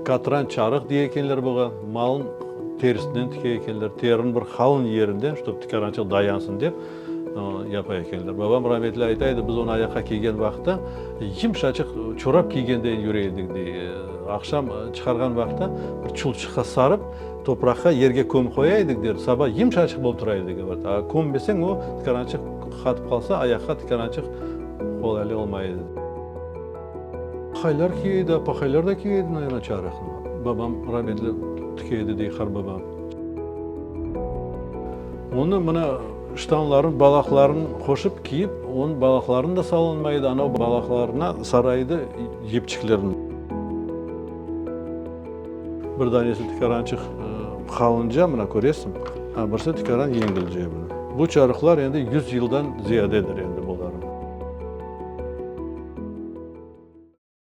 Katran çarıq dey ekenler buğa, malnıñ terisinden tike ekenler, teriniñ bir qalın yerinden, ştob tikarançıq dayansın dep, yapa ekenler. Babam rametli ayta edi, biz onı ayaqqa kiygen vaqıtta yımşaçıq çorap kiygendeyin yüre edik, dey. Aqşam çıqarğan vaqıtta bir çulçıqqa sarıp, topraqqa, yerge kömip qoya edik, der, saba yımşaçıq bolıp tura edi, govorit. A kömmeseñ, o tikarançıq qatıp qalsa, ayaqqa tikarançıq qolaylı olmay edi. Aqaylar kiye edi, apaqaylar da kiye edi, naverno, çarıqnı. Babam rametli tike edi, dey qarbabam. Onı mına ştanların balaqlarını qoşıp kiyip, onıñ balaqlarını da salınmay edi, anav balaqlarına sara edi yipçiklerini. Bir danesi tikarançıq qalınca, mına köresiñ, a birisi tikaran yengilce mına. Bu çarıqlar endi yüz yıldan ziyadedir.